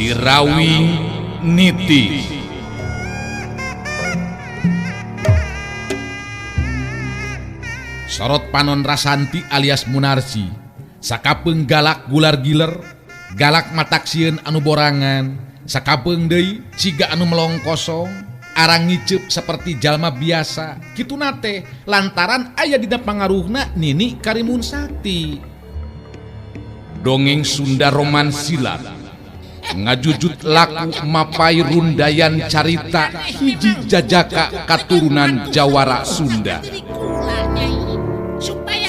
Sirawing Niti. Sorot panon Rasanti alias Munarsi sakapeung galak gular giler, galak matak sieun anu borangan, sakapeung deui siga anu melong kosong, arang ngiceup seperti jalma biasa. Kituna teh lantaran aya dina pangaruhna Nini Karimun Sakti. Dongeng Sunda Roman Silat ngajujut laku mapai rundayan carita hiji jajaka katurunan Jawara Sunda.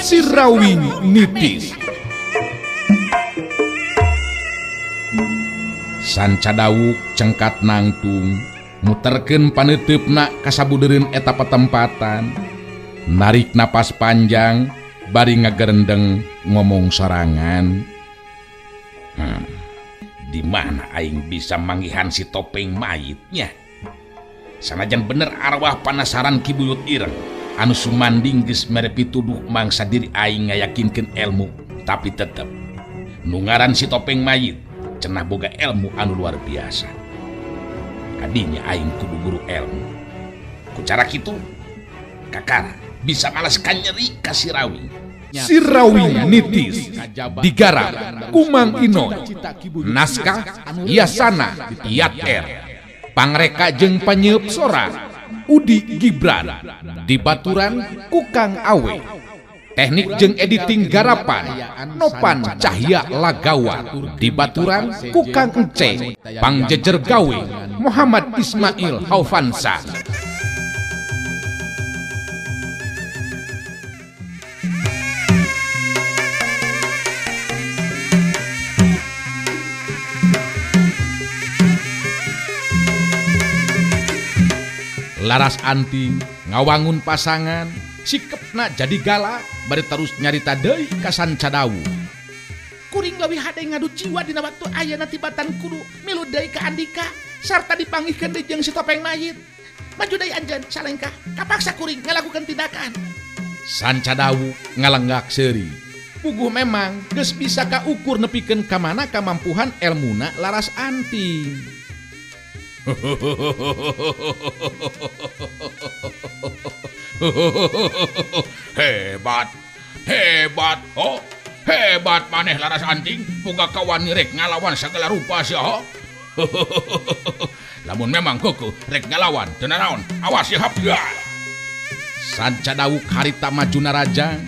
Sirawing Nitis. Sanca Dawuk cengkat nangtung muterkeun paneuteup ka sabudeureun eta patempatan, narik napas panjang bari ngagerendeng ngomong sorangan. Di mana aing bisa manggihan si topeng mayitnya? Sanajan bener arwah panasaran Ki Buyut Ireng anu sumanding geus mere pituduh mangsa diri aing ngayakinkeun ilmu, tapi tetep nu ngaran si topeng mayit cenah boga ilmu anu luar biasa. Kadinya aing kudu guru ilmu. Ku cara kitu kakara bisa malas kanyeri ka Sirawing. Sirawing Nitis digarap Kumang Inoy, naskah Yasana Yat R, pangreka jeung panyeup sora Udi Gibran, dibaturan Kukang Awe, teknik jeung editing garapan Nopan Cahya Lagawa, dibaturan Kukang Ence, pangjejer gawe Muhammad Ismail Haufansa. Laras Anting ngawangun pasangan sikepna jadi galak bari terus nyarita deui ka Sanca Dawuk. Kuring leuwih hade ngadu jiwa dina waktu ayeuna tibatan kudu milu deui ka Andika sarta dipanggihkeun deui jeung si topeng mayit. Maju deui anjeun salengkah kapaksa kuring ngalakukeun tindakan. Sanca Dawuk ngalenggak seuri. Puguh memang geus bisa kaukur nepikeun ka mana kamampuhan elmuna Laras Anting. Hebat, hebat, oh, hebat maneh Laras Anting, boga kawan rek ngalawan segala rupa sia. Oh. Lamun memang keukeeh rek ngalawan, teu nanaon, awas ya hap. Sanca Dawuk harita maju narajang,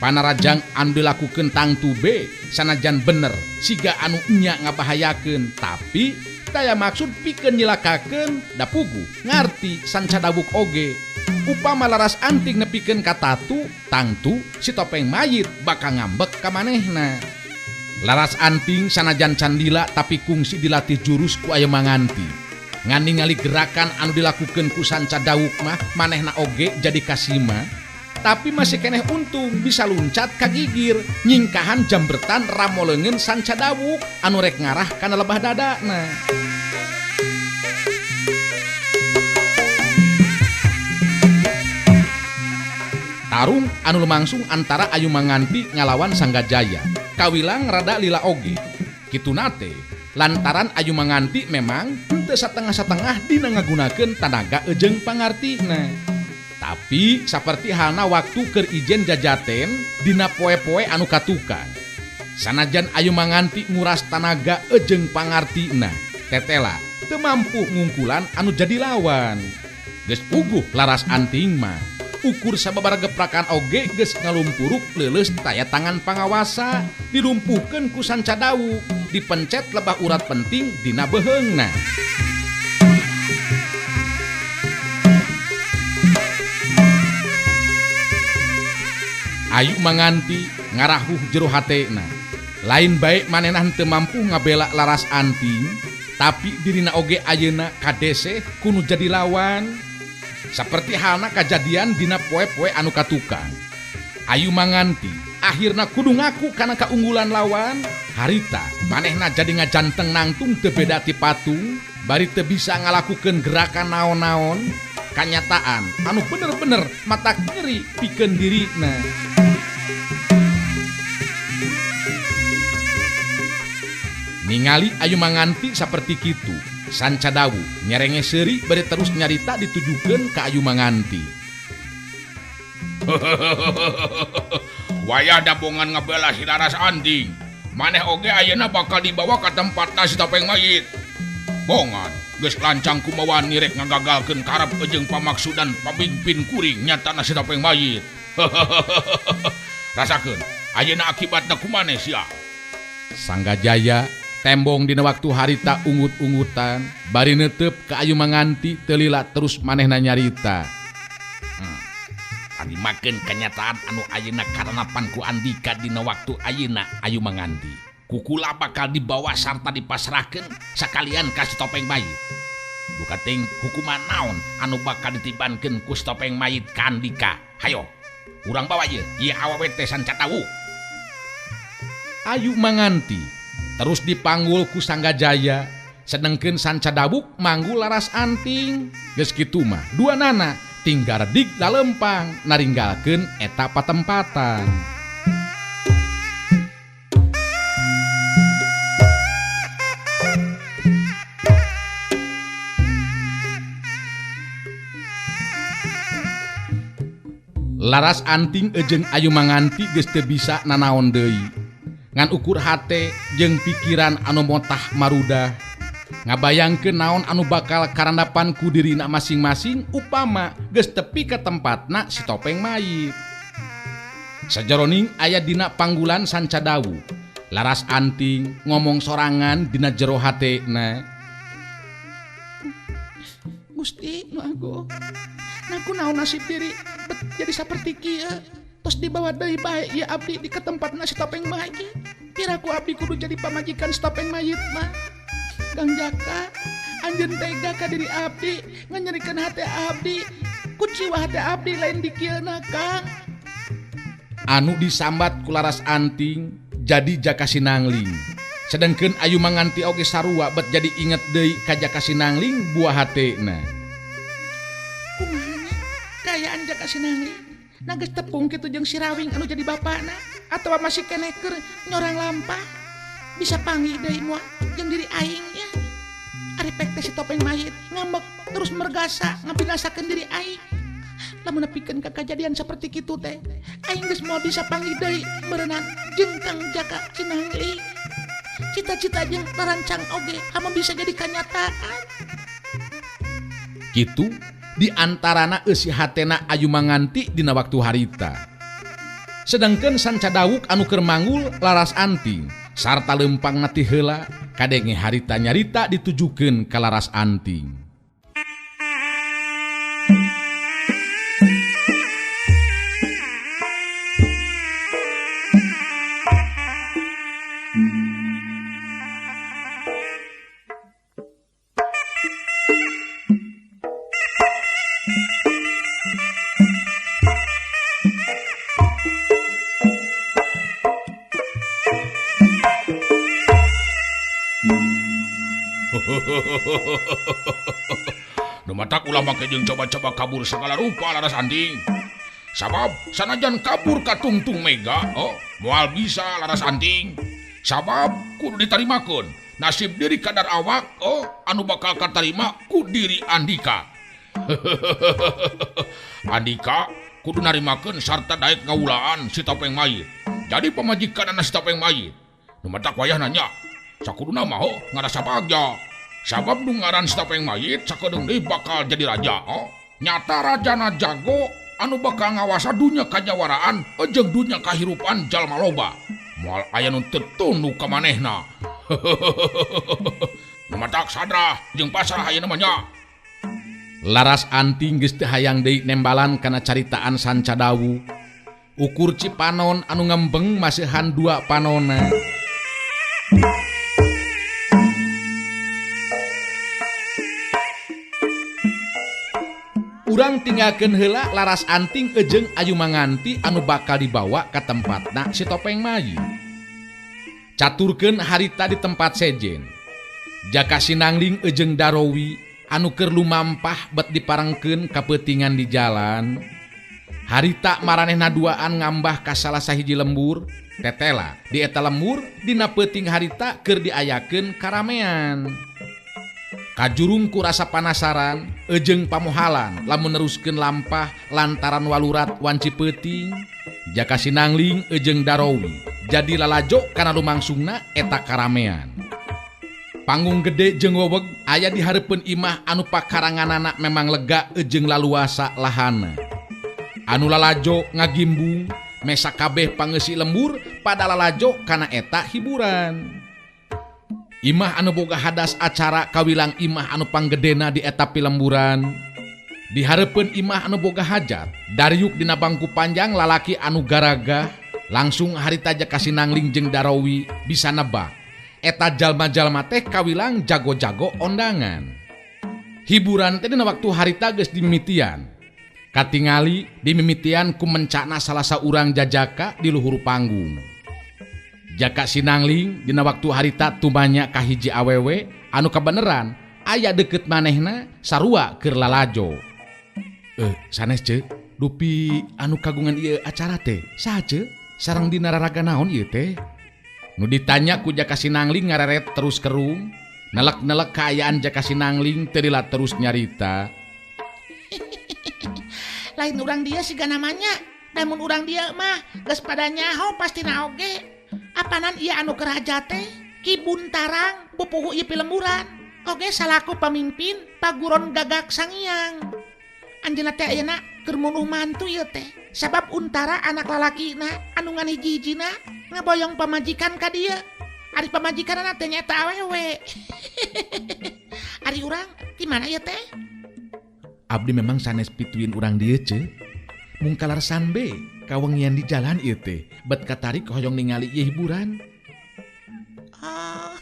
panarajang anu dilakukeun tangtu be, sanajan bener siga anu nya ngabahayakeun, tapi daya maksud pikeun nyilakakeun da puguh ngarti Sanca Dawuk oge. Upama Laras Anting nepikeun ka tatu, tangtu si topeng mayit bakal ngambek ka manehna. Laras Anting sanajan candila tapi kungsi dilatih jurus ku Ayu Manganti. Ngan ningali gerakan anu dilakukeun ku Sanca Dawuk mah manehna oge jadi kasima. Tapi masih keneh untung bisa luncat ka gigir nyingkahan jambertan ramoleungeun Sanca Dawuk anu rek ngarah kana lebah dadana. Tarung anu lumangsung antara Ayu Manganti ngalawan Sanggajaya kawilang rada lila oge. Kituna teh lantaran Ayu Manganti memang henteu satengah-satengah dina ngagunakeun tanaga ejeung pangartina. Tapi saperti halna waktu keur ijen jajaten dina poe-poe anu katukang. Sanajan Ayu Manganti nguras tanaga ejeung pangartina, tetela teu mampu ngungkulan anu jadi lawan. Geus puguh Laras Anting mah ukur sababaraha geprakan oge geus ngalumpuruk leuleus taya tangan pangawasa, dilumpuhkeun ku Sanca Dawuk, dipencet lebah urat penting dina beheungna. Ayu Manganti ngarahuh jero hatena. Lain bae manehna henteu mampu ngabela Laras Anting, tapi dirina oge ayeuna kadeseh kudu jadi lawan. Saperti halna kajadian dina poe-poe anu katukang. Ayu Manganti akhirna kudu ngaku kana kaunggulan lawan. Harita manehna jadi ngajanteng nangtung teu beda ti patung, bari teu bisa ngalakukeun gerakan naon-naon. Kanyataan anu bener-bener matak nyeri pikeun dirina. Ningali Ayu Manganti saperti kitu, Sanca Dawu nyerenge seuri bari terus nyarita ditujukeun ka Ayu Manganti. Wayah dabongan ngabela si Laras Anting. Maneh oge ayeuna bakal dibawa ka tempatna si topeng mayit. Bongan geus lancang kumawa nirek ngagagalkeun karep jeung pamaksudan pamimpin kuring nyatana si topeng mayit. Rasakeun ayeuna akibatna kumaneh sia. Sanggajaya tembong dina waktu harita ungut-ungutan bari neuteup ka Ayu Manganti teu lila terus manehna nyarita. Tarimakeun kenyataan anu ayeuna karanapan ku Andika dina waktu ayeuna Ayu Manganti. Kukula bakal dibawa sarta dipasrahkeun sakalian ka si topeng mayit. Duka teuing hukuman naon anu bakal ditibankeun ku si topeng mayit ka Andika. Hayo, urang bawa ieu, ieu awewe teh Sanca Dawu. Ayu Manganti terus dipanggul ku Sanggajaya, sedengkeun Sanca Dawuk manggul Laras Anting. Geus kitu mah dua nana tinggal dig lalempang naringgalkeun eta patempatan. Laras Anting jeung Ayu Manganti geus teu bisa nanaon deui. Ngan ukur hate jeung pikiran anu motah marudah. Ngabayangkeun naon anu bakal karandapan ku dirina masing-masing upama geus tepi ka tempatna si topeng mayit. Sajeroning aya dina panggulan Sanca Dawu. Laras Anting ngomong sorangan dina jero hatena. Gusti nu agung, naku naon nasib diri bet jadi saperti kieu. Tos dibawa deui bae ieu abdi di ka tempatna si topeng mayit. Piraku abdi kudu jadi pamajikan si topeng mayit mah. Kang Jaka, anjeun tega ka diri abdi, nganyerikeun hate abdi. Kuciwa hate abdi lain dikieuna, Kang. Anu disambat ku Laras Anting jadi Jaka Sinangling. Sedengkeun Ayu Manganti oge sarua bet jadi inget deui ka Jaka Sinangling buah hatena. Kumaha nya kaayaan Jaka Sinangling? Nah geus tepung kitu jeung si Rawing anu jadi bapana atawa masih keneh keur nyorang lampah. Bisa panggih deui moal jeung diri aing nya. Ari pek teh si topeng mayit ngambek terus mergasa ngabinasakeun diri aing. Lamun nepikeun ka kajadian saperti kitu teh, aing geus moal bisa panggih deui meureunnan jeung Kang Jaka Sinangling. Cita-cita jeung rancang oge hama bisa jadi kanyataan. Kitu di antarana eusi hatena Ayu Manganti dina waktu harita. Sedangkeun Sanca Dawuk anu keur manggul Laras Anting sarta lempangna ti heula kadenge harita nyarita ditujukeun ka Laras Anting. Nu matak ulah make jeung coba-coba kabur segala rupa Laras Anting. Sabab sanajan kabur ka tungtung mega, oh, moal bisa Laras Anting. Sabab kudu ditarimakeun nasib diri kadar awak, oh, anu bakal katarima ku diri Andika. Andika kudu narimakeun sarta daek ngawulaan si topeng mayit. Jadi pamajikanana si topeng mayit. Nu matak wayahna nya sakuduna mah oh, ngarasa bagja. Sabab nu ngaran si topeng mayit sakedeung deui bakal jadi raja. Oh, nyata rajana jago anu bakal ngawasa dunya kajawaraan jeung dunya kahirupan jalma loba. Moal aya nu teu tunduk ka manehna. Nu matak sadrah jeung pasrah ayeuna mah nya. Laras Anting geus teu hayang deui nembalan kana caritaan Sanca Dawu. Ukur Cipanon anu ngembeng masihan dua panona. Urang tinggalkeun heula Laras Anting jeung Ayu Manganti anu bakal dibawa ka tempatna si topeng mayit. Caturkeun harita di tempat sejen. Jaka Sinangling jeung Darowi anu keur lumampah bet diparengkeun kapeutingan di jalan. Harita maranehna duaan ngambah ka salah sahiji lembur. Tetela di eta lembur dina peuting harita keur diayakeun karamean. Kajurung ku rasa panasaran ejeung pamohalan lamun neruskeun lampah lantaran walurat wanci peuting. Jaka Sinangling ejeung Darowi jadi lalajo kana lumangsungna eta karamean. Panggung gede jeung weweg aya di hareupeun imah anu pakaranganana memang lega ejeung laluasa lahana. Anu lalajo ngagimbung mesa kabeh pangeusi lembur pada lalajo kana eta hiburan. Imah anu boga hadas acara kawilang imah anu panggedena di eta pilemburan. Di hareupeun imah anu boga hajat, dariuk dina bangku panjang lalaki anu garagah, langsung harita Jaka Sinangling jeung Darowi bisa nebak. Eta jalma-jalma teh kawilang jago-jago ondangan. Hiburan teh dina waktu harita geus dimimitian. Katingali dimimitian ku mencana salah saurang jajaka di luhur panggung. Jaka Sinangling dina waktu harita tumanya ka hiji awewe anu kabeneran aya deukeut manehna sarua keur lalajo. Sanes ce, dupi anu kagungan ieu acara teh saha ce? Sareng dina raraga naon ieu teh? Nu ditanya ku Jaka Sinangling ngareret terus kerung, nelek-nelek kaayaan Jaka Sinangling teu lila terus nyarita. Lain urang dia siga namanya, namun urang dia mah geus pada nyaho pastina oge. Apanan ieu anu keur hajat teh? Ki Buntarang pupuhu ieu pilemburan. Oge salaku pamimpin paguron Gagak Sangiang. Anjeunna teh ayeuna keur munuh mantu ieu teh. Sabab Untara anak lalakina anu ngan hiji-hijina ngaboyong pamajikan ka dieu. Ari pamajikanna teh nyaeta awewe. Ari urang di mana ieu teh? Abdi memang sanes pituin urang dieu ce. Mung kalarsan be kawengian di jalan ieu teh. Bet katarik hoyong ningali ieu hiburan. Oh.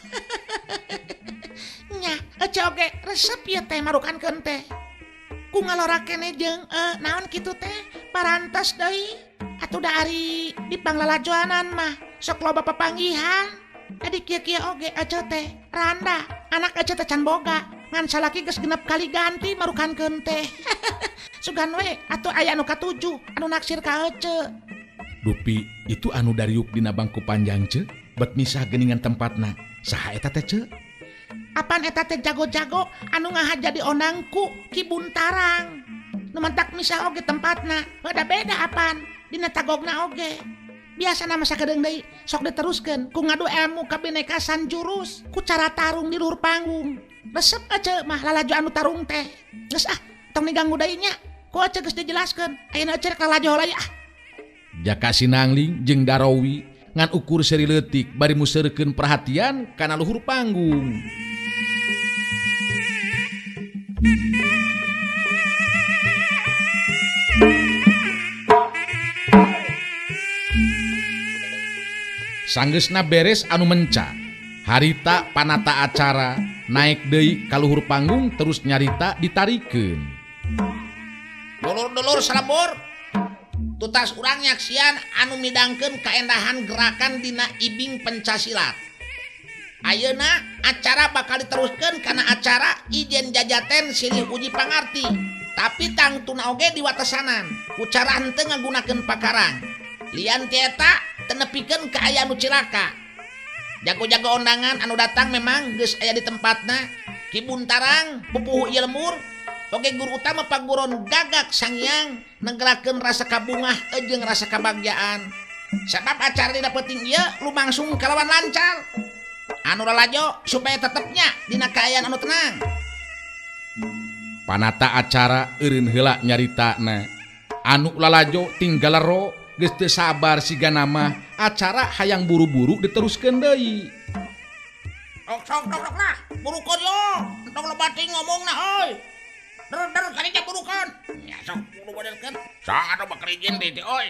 Nya, ece oge resep ieu teh marukankeun teh. Ku ngalora kene jeung naon kitu teh parantos deui. Atuh da ari di panglalajoanan mah sok loba papanggihan. Adi kieu-kieu oge ece teh randa, anak ece teh can boga. Ngan salaki geus genep kali ganti marukankeun teh. Sugan we atuh aya anu katujuh anu naksir ka ece. Dupi itu anu dariuk dina bangku panjang ce, bet misah geuningan tempatna. Saha eta teh ce? Apan eta teh jago-jago anu ngahaja di ondangku Ki Buntarang. Nu mantak misah oge tempatna, beda-beda apan dina tagogna oge. Biasana masa kedeung deui sok diteruskeun ku ngadu ilmu kabinekasan jurus ku cara tarung di luhur panggung. Resep ece mah lalajo anu tarung teh. Geus ah, tong diganggu deui nya. Ku ece geus dijelaskeun. Ayeuna ece rek lalajo heula ah. Jaka Sinangling jeung Darowi ngan ukur seuri leutik bari museurkeun perhatian kana luhur panggung. Sanggeusna beres anu menca, harita panata acara naik deui ka luhur panggung terus nyarita ditarikeun. Dulur-dulur salembur, tutas urang nyaksian anu midangkeun kaendahan gerakan dina ibing pencasilat. Ayeuna acara bakal diteruskeun kana acara ijen jajaten silih uji pangarti. Tapi tangtuna oge diwatesanan ku cara henteu ngagunakeun pakarang. Lian ti eta tenepikeun ka aya nu cilaka. Jago-jago ondangan anu datang memang geus aya di tempatna. Ki Buntarang pupuhu ieu lembur oge guru utama paguron Gagak Sangiang negerakeun rasa kabungah jeung rasa kabagjaan. Sabab acara dina peuting ieu lumangsung kalawan lancar. Anu lalajo supaya tetepnya dina kaayaan anu tenang. Panata acara eureun heula nyaritana. Anu lalajo tinggal lero geus teu sabar sigana mah acara hayang buru-buru diteruskeun deui. Sok sok sok lah, burukeun yo. Entong loba teuing ngomongna euy. Der kadinya burukeun. Nya sok kudu benerkeun. Sok atuh bakal izin deui teh euy.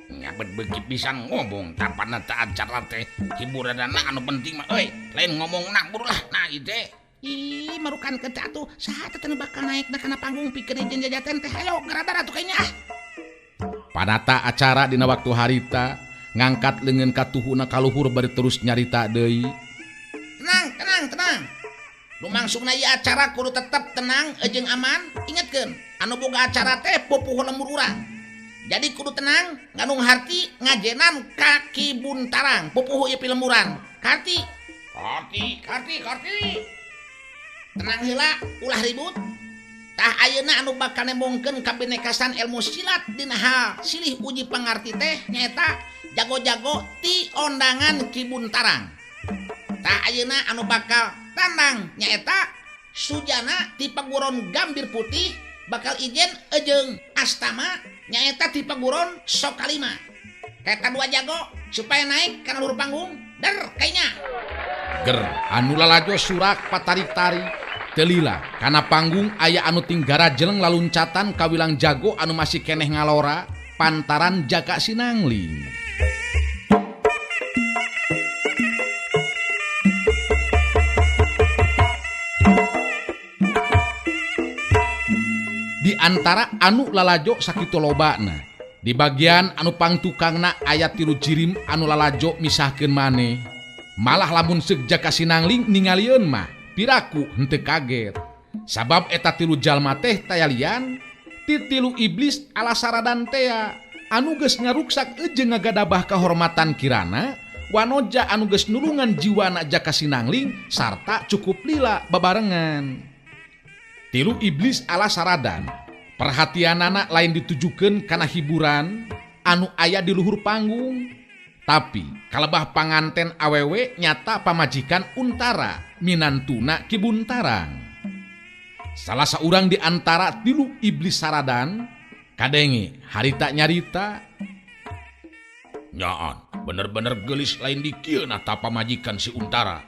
Nya bet beuki pisan ngomong tanpa acara teh hiburanana anu penting mah euy. Lain ngomongna buru lah nah ieu teh. Ih, marukankeun teh atuh saha teh bakal naekna kana panggung pikeun ijen jajaten teh. Ayo geradar atuh kayaknya ah. Panata acara dina waktu harita ngangkat leungeun katuhuna kaluhur bari terus nyarita deui. Tenang, tenang, tenang. Lumangsungna ieu acara kudu tetep tenang jeung aman. Ingetkeun, anu boga acara teh pupuhu lembur urang. Jadi kudu tenang, ngandung harti ngajenan ka Ki Buntarang, pupuhu ieu pilemburan. Karti. Karti, karti, karti. Tenang heula, ulah ribut. Tah ayeuna anu bakal nembongkeun kabinekasan ilmu silat dina hal silih uji pangarti teh nyaeta jago-jago ti ondangan Ki Buntarang. Tah ayeuna anu bakal tandang nyaeta Sujana ti Paguron Gambir Putih bakal ijen ejeung Astama nyaeta ti Paguron Sokalima. Eta dua jago supaya naik kana luhur panggung der kayaknya. Ger anu lalajo surak patarik-tarik telila kana panggung aya anu tinggara jeleng laluncatan kawilang jago anu masih keneh ngalora pantaran Jaka Sinangling. Di antara anu lalajo sakitu lobana di bagian anu pangtukangna aya tilu jirim anu lalajo misahkeun maneh. Malah lamun seuk Jaka Sinangling ningalieun mah piraku henteu kaget. Sabab eta tilu jalma teh tayalian ti tilu iblis ala saradan tea anu geus ngaruksak jeung ngagadabah kahormatan kirana wanoja anu geus nulungan jiwana Jaka Sinangling sarta cukup lila babarengan. Tilu iblis ala saradan perhatianana lain ditujukeun kana hiburan anu aya di luhur panggung, tapi kalebah panganten awewe nyata pamajikan Untara minantuna Ki Buntarang. Salah saurang di antara tilu iblis saradan kadenge harita nyarita, nyaan bener-bener gelis lain dikieuna ta pamajikan si Untara.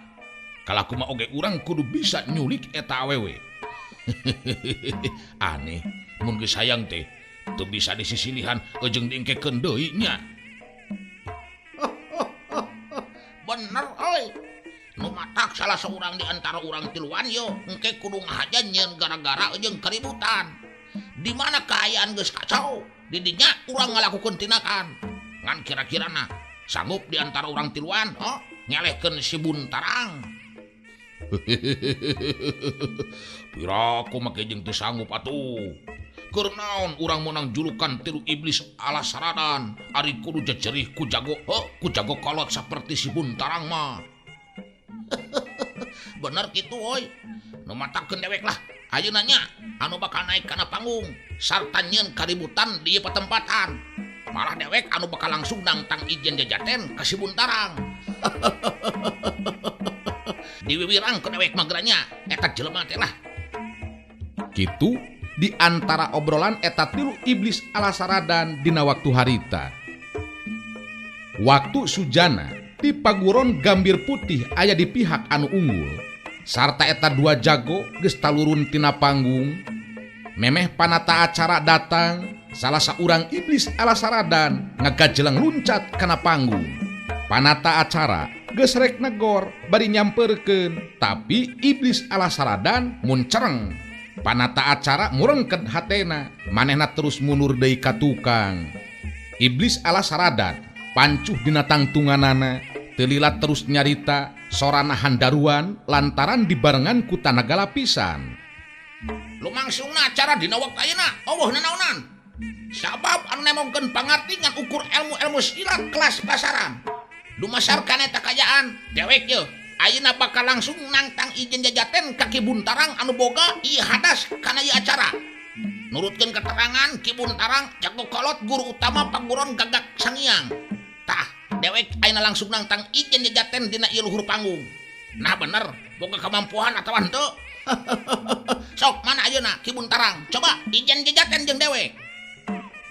Kalaku mah oge urang kudu bisa nyulik eta awewe. Aneh mun geus hayang teh teu bisa disisilihan jeung diengkekeun deui nya. Bener euy. Nu matak salah seorang di antara urang tiluan yo engke kudu ngahaja nyeun gara-gara jeung keributan. Di mana kaayaan geus kacau, di dinya urang ngalakukeun tindakan. Ngan kira-kirana sanggup di antara urang tiluan, oh, ngelehkeun si Buntarang. Piraku make jeung teu sanggup atuh. Keur naon urang meunang julukan tilu iblis ala saradan, ari kudu jejerih ku jago, heuh, ku jago kolot saperti si Buntarang mah. Bener kitu euy. Nu matakeun dewek lah. Ayeuna nya anu bakal naik kana panggung sarta nyieun kaributan di ieu patempatan. Malah dewek anu bakal langsung nangtang ijen jajaten ka si Buntarang. Diwiwirang ku dewek mageranya eta jelema teh lah. Kitu di antara obrolan eta tilu iblis ala saradan dina waktu harita. Waktu Sujana di Paguron Gambir Putih aya di pihak anu unggul sarta eta dua jago geus talurun tina panggung. Memeh panata acara datang, salah saurang iblis ala saradan ngagajeleng luncat kana panggung. Panata acara geus rek negor bari nyamperkeun, tapi iblis ala saradan muncereng. Panata acara murengkeun hatena, manehna terus mundur deui ka tukang. Iblis ala saradan pancuh dina tangtunganana, teu lila terus nyarita sorana handaruan lantaran dibarengan ku tanaga lapisan. Lumangsungna acara dina waktu ayeuna eueuh nanaonan. Sabab anu nemongkeun pangarti ngan ukur ilmu-ilmu silat kelas pasaran. Dumasar kana eta kayaan dewek ye ayeuna bakal langsung nangtang ijen jajaten ka Ki Buntarang anu boga ieu hadas kana ieu acara. Nurutkeun keterangan Ki Buntarang jago kolot guru utama Paguron Gagak Sangiang. Tah dewek ayeuna langsung nangtang ijen jajaten dina ieu luhur panggung. Nah bener boga kemampuan atawa henteu. Sok mana ayeuna Ki Buntarang, coba ijen jajaten jeung dewek.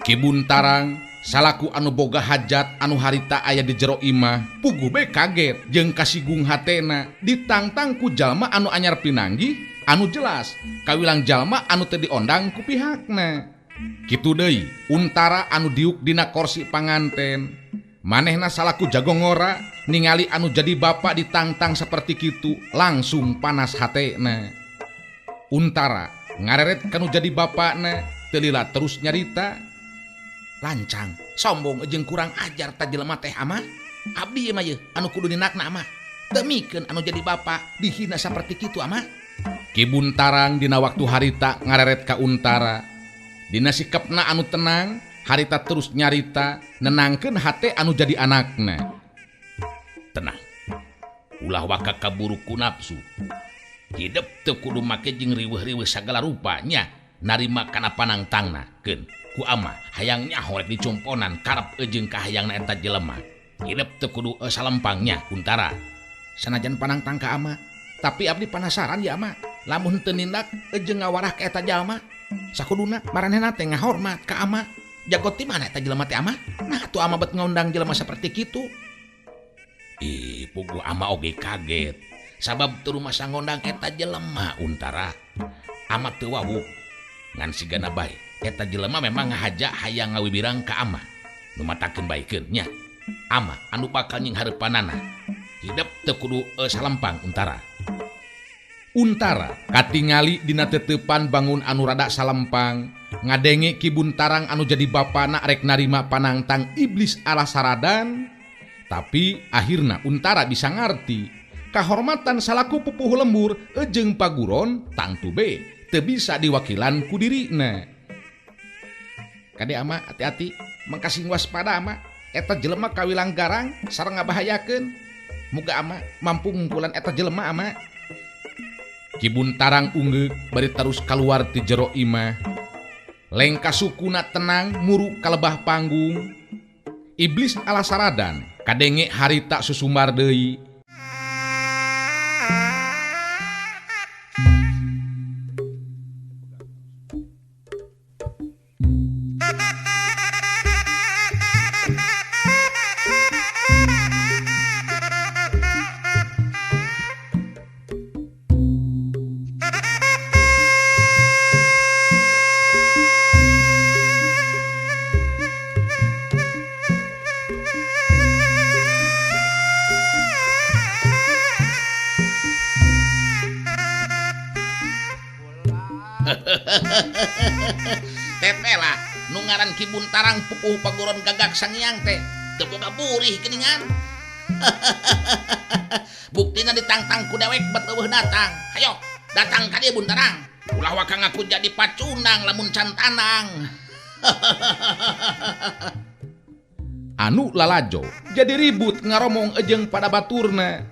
Ki Buntarang salaku anu boga hajat anu harita aya di jero imah puguh be kaget jeung kasigung hatena ditangtang ku jalma anu anyar pinanggih anu jelas kawilang jalma anu teu diondang ku pihakna. Kitu deui Untara anu diuk dina korsi panganten manehna salaku jago ngora ningali anu jadi bapak ditangtang seperti kitu langsung panas hatena. Untara ngareret kanu jadi bapakna teu lila terus nyarita, lancang sombong jeung kurang ajar ta jelema teh amah. Abdi ieu mah yeuh anu kudu ninakna amah. Demikeun anu jadi bapa dihina saperti kitu amah. Ki Buntarang dina waktu harita ngareret ka Untara. Dina sikepna anu tenang, Harita terus nyarita nenangkeun hate anu jadi anakna. Tenang. Ulah waka kaburu ku nafsu. Hidup teu kudu make jeung riweuh-riweuh sagala rupanya narima kana panangtangna keun ku ama hayang nyaho rek dicumponan karep jeung kahayangna eta jelema. Hidup teu kudu salempangnya Untara. Sanajan panangtang ka ama, tapi abdi panasaran ya ama. Lamun teu nindak jeung ngawarah ka eta jalma. Sakuduna maranehna teh ngahormat ka ama. Jago ti mana eta jelema teh ama? Nah atuh ama bet ngundang jelema saperti kitu. Ih, puguh ama oge kaget. Sabab teu rumasa ngondang eta jelema Untara. Ama teu wawuh. Ngan sigana bae eta jelema memang ngahaja hayang ngawibirang ka ama. Nu matakeun baekeun nya. Ama anu bakal nying hareupanana. Hidup teu kudu salempang Untara. Untara katingali dina teteupan bangun anu rada salempang, ngadenge Ki Buntarang anu jadi bapana rek narima panangtang iblis ala saradan. Tapi akhirna Untara bisa ngarti kahormatan salaku pupuh lembur jeung paguron tangtu be teu bisa diwakilan ku dirina. Kade ama hati-hati, mangkasing waspada ama, eta jelema kawilang garang sareng ngabahayakeun. Muga ama mampu ngungkulan eta jelema ama. Ki Buntarang unggeuk bari terus kaluar ti jero imah. Lengka sukuna tenang muru kalebah panggung. Iblis ala saradan kadenge harita susumbar deui. Tetela nu ngaran Ki Buntarang pupuh paguron gagak sangiang teh teu boga burih geuningan. Buktina ditangtang ku dewek bet eueuh datang. Hayo datang ka dieu Buntarang. Ulah waka ngaku jadi pacundang lamun can tanang. Anu lalajo jadi ribut ngaromong ejeng pada baturna.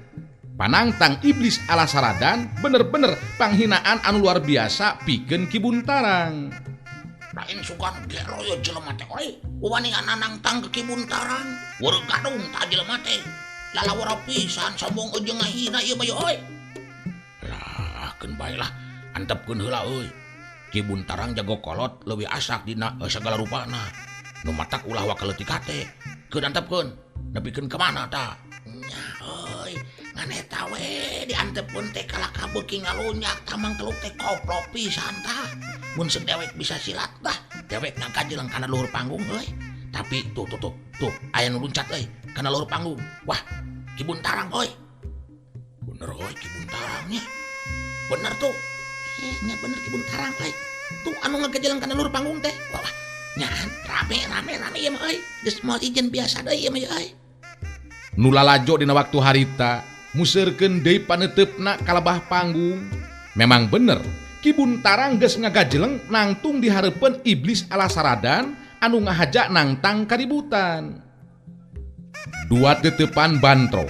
Panangtang iblis ala saradan bener-bener panghinaan anu luar biasa pikeun Ki Buntarang. Lain sugan gero ye jelema teh euy, wani nangtang ke Ki Buntarang. Weureuh gadung tah jelema teh. Lalawara pisan sombong jeung ngahina ieu mah euy. Lah keun bae lah, antepkeun heula euy. Ki Buntarang jago kolot leuwih asak dina sagala rupana. Nu matak ulah waka leutik hate. Keun antepkeun, nepikeun ka mana tah? Nya euy. Ngan eta we diantepkeun teh kalah kabeuki ngalunyak tamang teluk teh koplok pisan tah. Mun sedewek bisa silat tah, dewek ngagajeleng kana luhur panggung euy. Tapi tuh tuh tuh tuh aya nu luncat euy kana luhur panggung. Wah, Ki Buntarang euy. Bener euy Ki Buntarangnya. Bener tuh. Nya bener Ki Buntarang euy. Tuh anu ngagajeleng kana luhur panggung teh. Wah, wah. Nya rame rame rame ieu mah euy. Geus moal ijen biasa deui ieu mah euy. Nu lalajo dina waktu harita museurkeun deui paneuteup-na kalebah panggung. Memang bener, Ki Buntarang geus ngagajeleng nangtung di hareupeun iblis ala saradan anu ngahaja nangtang kaributan. Dua teteupan bantro.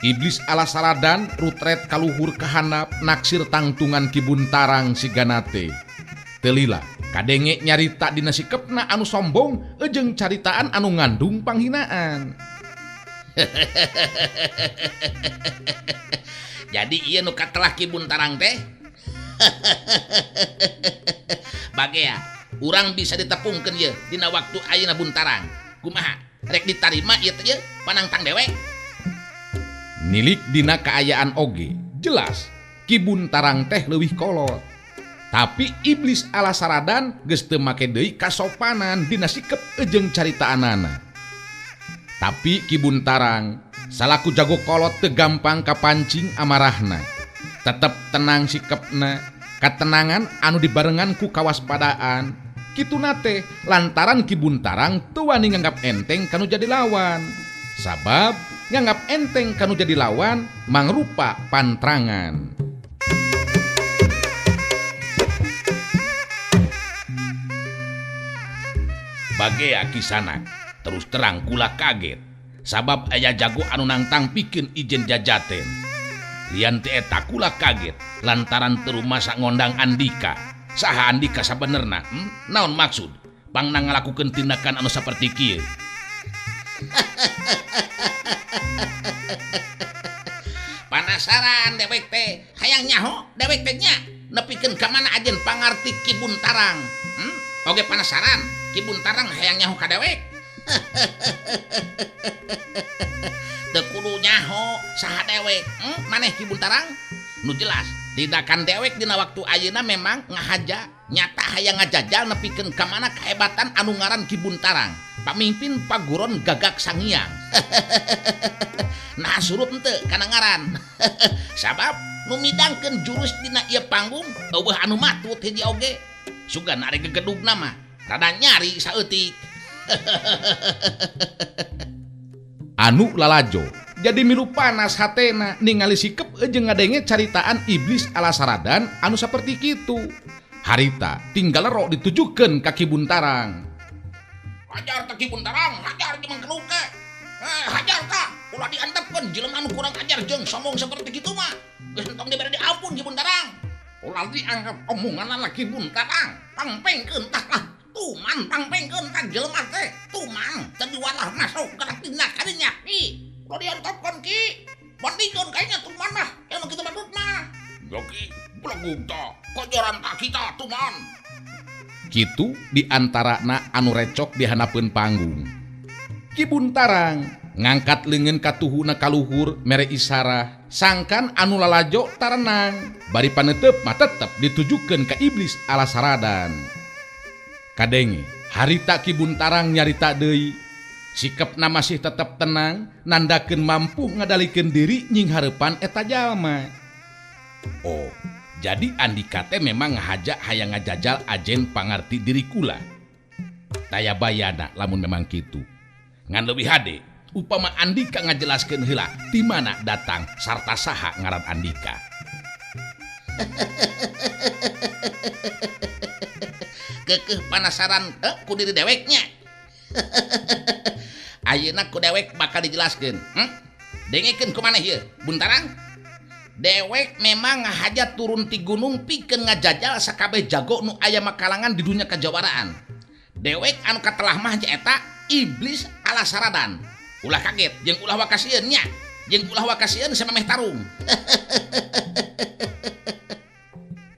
Iblis ala saradan rutret kaluhur kahandap naksir tangtungan Ki Buntarang siganate. Telila kadenge nyarita dina sikepna anu sombong jeung caritaan anu ngandung panghinaan. Jadi ieu nu katelah Ki Buntarang teh. Bagea urang bisa ditepungkeun ieu dina waktu ayeuna Buntarang. Kumaha? Rek ditarima ieu teh ieu panangtang dewek. Nilik dina kaayaan oge jelas Ki Buntarang teh leuwih kolot. Tapi iblis ala saradan geus teu make deui kasopanan dina sikep jeung caritaanana. Tapi Ki Buntarang salaku jago kolot teu gampang kapancing amarahna. Tetep tenang sikepna, katenangan anu dibarengan ku kawaspadaan. Kituna teh lantaran Ki Buntarang teu wani nganggap enteng kanu jadi lawan. Sabab nganggap enteng kanu jadi lawan mangrupa pantrangan. Bagea kisanak terus terang kula kaget sabab aya jago anu nangtang pikeun ijen jajaten. Lian ti eta kula kaget lantaran teu rumasa ngondang Andika. Saha Andika sabenerna? Naon maksud? Pangna ngalakukeun tindakan anu saperti kieu. Panasaran dewek teh, hayang nyaho dewek teh nya nepikeun ka mana ajen pangarti Ki Buntarang. Oge panasaran Ki Buntarang hayang nyaho ka dewek. Teu kudu nyaho saha dewek, maneh Ki Buntarang? Nu jelas tindakan dewek dina waktu ayeuna memang ngahaja nyata hayang ngajajal nepikeun ka mana kahebatan anu ngaran Ki Buntarang, pamimpin paguron Gagak Sangiang. Nah surup henteu kana ngaran. Sabab nu midangkeun jurus dina ieu panggung eueuh anu matut hiji oge. Sugan ari gegedugna mah rada nyari saeutik. Anu lalajo jadi milu panas hatena ningali sikep jeung ngadenge caritaan iblis ala saradan anu saperti kitu. Harita tinggal lerok ditujukeun ka Ki Buntarang. Hajar ta Ki Buntarang, hajar jeung mangkeluke. Hajar ta, ulah diantepkeun jelema anu kurang ajar jeung sombong seperti kitu mah. Geus entong dibere diampun Ki Buntarang. Ulah dianggap omongan Ki Buntarang, pangpengkeun tah lah. Tuman pangpengkeun tah jelema teh, tuman teu diwalah masuk kana tindak kadinya Ki. Ulah diantepkeun Ki. Bandingkeun kayaknya tuman lah, emang kitu badut mah. Ya Ki, belegug ta, kojoran ta kita tuman. Kitu diantarana anu recok di handapeun panggung. Ki Buntarang ngangkat leungeun katuhuna kaluhur mere isarah sangkan anu lalajo tarenang bari panetep mah tetep ditujukeun ka iblis ala saradan. Kadenge harita Ki Buntarang nyarita deui, sikepna masih tetep tenang nandakeun mampu ngadalikeun diri nying hareupan eta jalma. Oh, jadi Andika teh memang ngahaja hayang ngajajal ajen pangarti diri kula. Taya bayana lamun memang kitu. Ngan leuwih hade upama Andika ngajelaskeun heula ti mana datang sarta saha ngaran Andika. Kekeh panasaran ku diri deweknya. Ayeuna ku dewek bakal dijelaskeun. Dengekeun ku maneh ieu, Buntarang. Dewek memang ngahaja turun ti gunung pikeun ngajajal sakabeh jago nu aya makalangan di dunya kajawaraan. Dewek anu katelah mah nyaeta iblis ala saradan. Ulah kaget jeung ulah wakasieun nya, jeung ulah wakasieun samemeh tarung.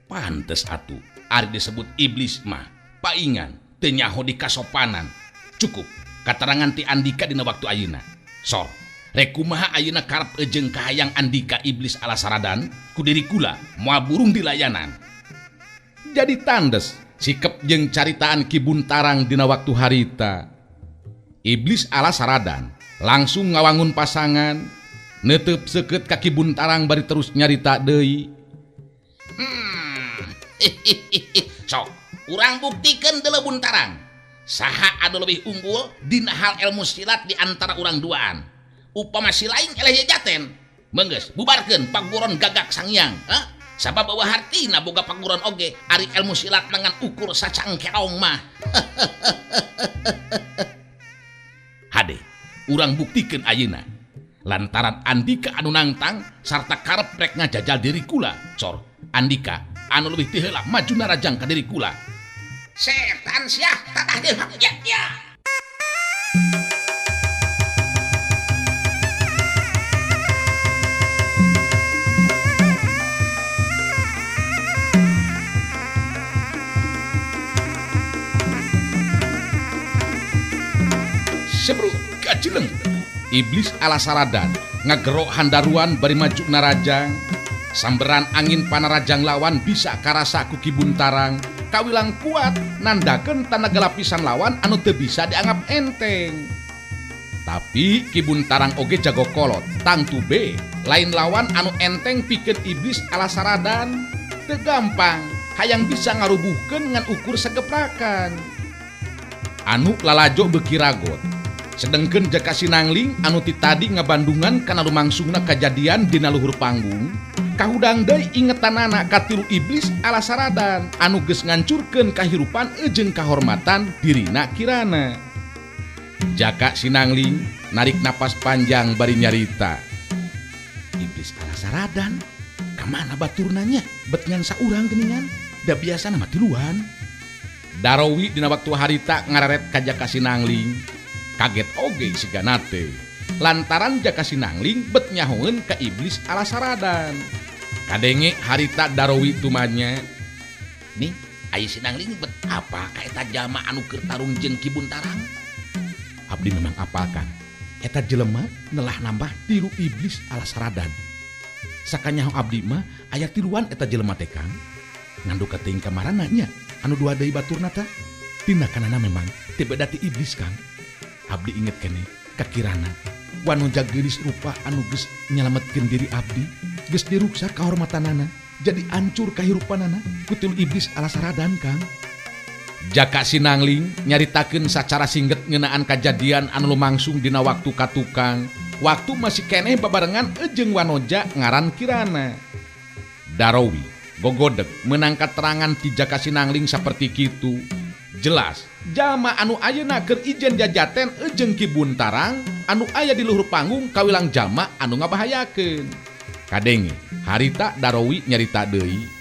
Pantes atuh ari disebut iblis mah paingan teu nyaho di kasopanan. Cukup katarangan ti Andika dina waktu ayeuna. Sor, rek kumaha ayeuna karep jeung kahayang Andika iblis ala saradan ku diri kula moal burung dilayanan. Jadi tandes sikep jeung caritaan Ki Buntarang dina waktu harita. Iblis ala saradan langsung ngawangun pasangan netep seukeut ka Ki Buntarang bari terus nyarita deui. Sok, urang buktikeun deuleu Buntarang. Saha anu leuwih unggul dina hal ilmu silat di antara urang duaan. Upama si lain eleh jaten, menggeus bubarkeun paguron Gagak Sangiang. Sabab eueuh hartina boga paguron oge ari ilmu silat dengan ukur sacangkeong mah. Hade, urang buktikeun ayeuna. Lantaran Andika anu nangtang sarta karep rek ngajajal diri kula, cor Andika anu leuwih ti heula maju narajang ka diri kula. Setan siah tatah deui ya ya. Sebru kacileng. Iblis ala saradan ngagerok handaruan bari maju narajang. Samberan angin panarajang lawan bisa karasa ku Ki Buntarang. Kawilang kuat nandakeun tanaga lapisan lawan anu teu bisa dianggap enteng. Tapi Ki Buntarang oge jago kolot, tangtu be lain lawan anu enteng pikeun iblis ala saradan. Teu gampang hayang bisa ngarubuhkeun ngan ukur sageprakan. Anu lalajo beuki ragot. Sedengkeun Jaka Sinangling anu ti tadi ngabandungan kana lumangsungna kajadian dina luhur panggung, Kahudang deui ingetanana ka tilu iblis ala saradan anu geus ngancurkeun kahirupan jeung kahormatan dirina Kirana. Jaka Sinangling narik napas panjang bari nyarita. Iblis ala saradan kamana baturnanya bet ngan saurang geuningan da biasana mah tiluan. Darowi dina waktu harita ngararet ka Jaka Sinangling kaget oge sigana teh lantaran Jaka Sinangling bet nyahoeun ka iblis ala saradan. Kadenge harita Darowi tumanya nih aya Sinangling bet apa ka eta jalma anu keur tarung jeung Ki Buntarang? Abdi memang apal Kang, eta jelema nelah nambah tilu iblis ala saradan. Sakanyaho abdi mah aya tiluan eta jelema teh Kang. Ngandu kateuing kamarana nya anu dua deui baturna tah. Tindakanana memang teu beda ti iblis Kang. Abdi inget keneh ka Kirana wanoja geulis rupa anu geus nyalametkeun diri abdi, geus diruksak kahormatanana, jadi ancur kahirupanana ku tilu iblis ala saradan Kang. Jaka Sinangling nyaritakeun sacara singget ngeunaan kajadian anu lumangsung dina waktu ka tukang, waktu masih keneh babarengan jeung wanoja ngaran Kirana. Darowi gogodeg meunang katerangan ti Jaka Sinangling saperti kitu. Jelas jalma anu ayeuna keur ijen jajaten jeung Ki Buntarang anu aya di luhur panggung kawilang jalma anu ngabahayakeun. Kadenge harita Darowi nyarita deui.